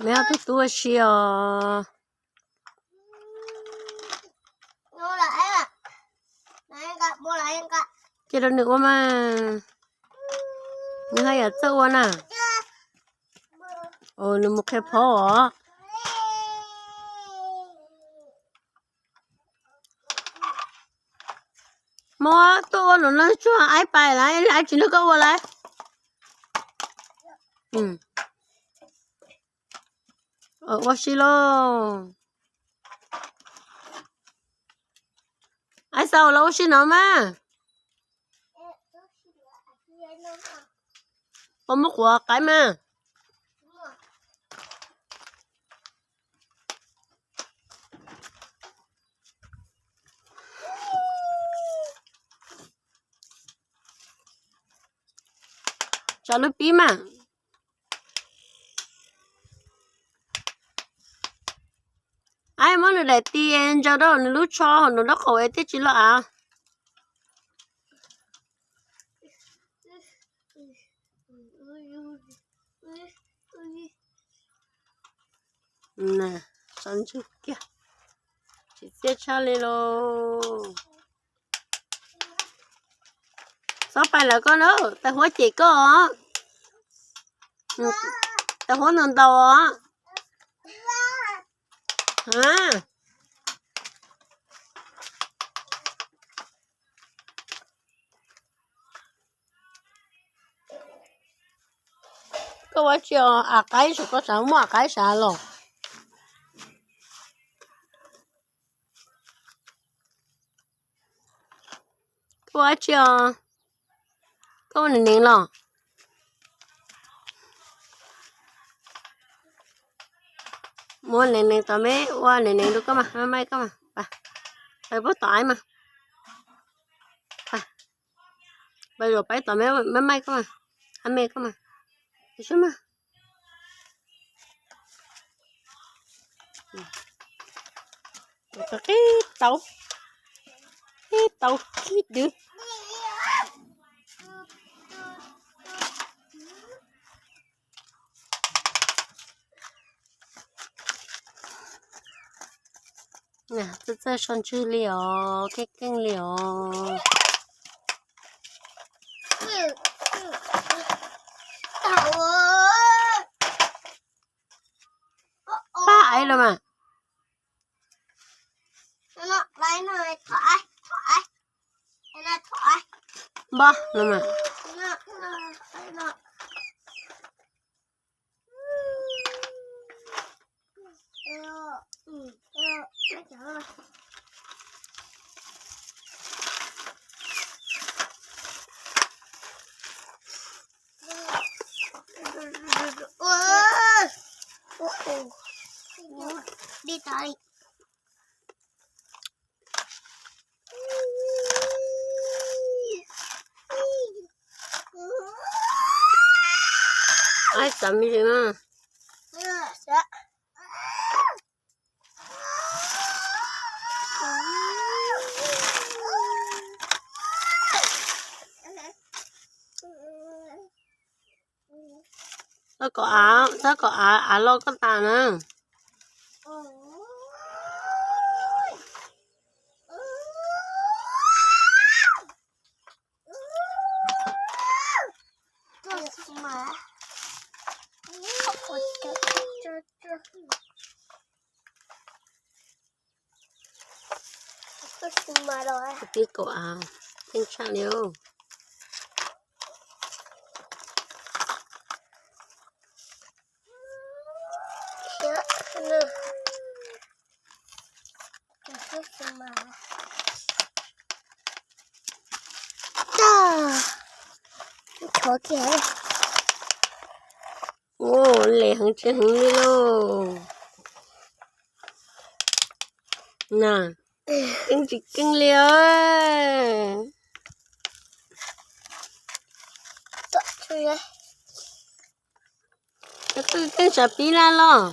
Meb ob tug tub ua si os. Cia rau nws ua mas. Nws haj yam txawj ua na. Nws mus qhia phob os. Muab tuaj ua lus nug tsuag aib pais lawm, aib tsis nrog koj ua lawm. Ua si lauj. Aib xaus los ua si no mas. Puas muaj quav qaib mas? Tso lub pib mas. Aib, muab nws daim ti ntsaws rau nws lub tsho hauv nws lub qaum es thiaj tsis loj av. Tso ntswg kiag, tsis txiaj tshaj li lauj. Txhob pais lawm koj na, tais huab cem koj os. Tais huab ntaus ntaus os. Koj ua tsi os, av qaib sav, koj sav muaj av qaib sav los? Koj ua tsi os? Koj ua nees nees los? Muab nees nees tom meb, ua nees nees rau koj mas, maj maij koj mas. Pais pub tom aib mas. Pais zaum pais tom meb, maj maij koj mas, ab me koj mas. Qib tau, qib tau, qib dwb. Txawj txawj so ntswg li os, keej keej li os. Pab aib los mas. Npab los mas. Aib, xav me ntsis mas. Txhob kom av, txhob kom av, av loj koj tas na. Tib kaum av, keej tshaj li. Ua, lem heev tsis heev li lauj. Na, keej tsis keej li. Keej tsam pib laj los.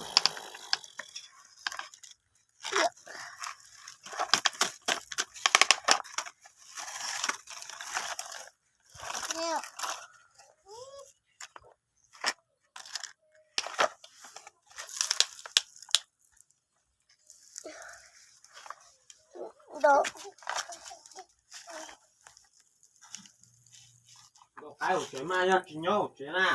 Ntau qaib hauv tsev mas yog tsis nyob hauv tsev na.